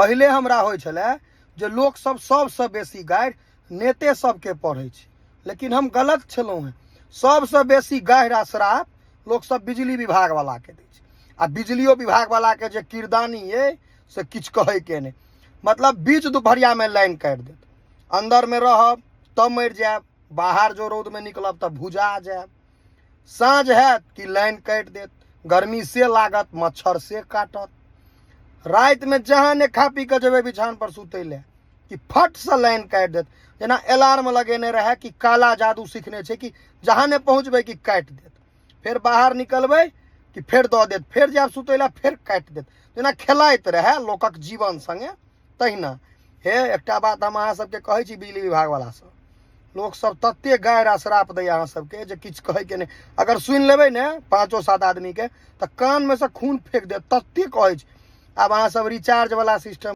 पहिले हमरा होइ छलै जे लोकसभ सभसँ बेसी गारि नेते सभके पढ़ै छै, लेकिन हम गलत छलहुँ हेँ। सभसँ बेसी गारि आ श्राप लोकसभ बिजली विभागवलाके दै छै। आ बिजलियो विभागवलाके जे किरदानी अइ से किछु कहैके नहि, मतलब बीच दुपहरियामे लाइन काटि देत। अन्दरमे रहब तब मरि जायब, बाहर जो रौदमे निकलब तऽ भुजा जायब। साँझ हैत कि लाइन काटि देत, गर्मी से लागत, मच्छर से काटत। रातिमे जहाँ ने खा पी कऽ जेबै बिछान पर सुतै लए कि फटसँ लाइन काटि देत, जेना अलार्म लगेने रहए कि काला जादू सीखने छै कि जहाँ ने पहुँचबै कि काटि देत। फेर बाहर निकलबै कि फेर दऽ देत, फेर जायब सुतै लए फेर काटि देत, जेना खेलाइत रहए लोकक जीवन सङ्गे तहिना। हे, एकटा बात हम अहाँ सबके कहै छी, बिजली विभागवला सब लोकसब तते गारि आ श्राप दैए अहाँ सबके जे किछु कहैके नहि। अगर सुनि लेबै ने 5-7 आदमीके तऽ कानमे से खून फेक देत, तते कहै छै। आब अहाँ सब रिचार्जवला सिस्टम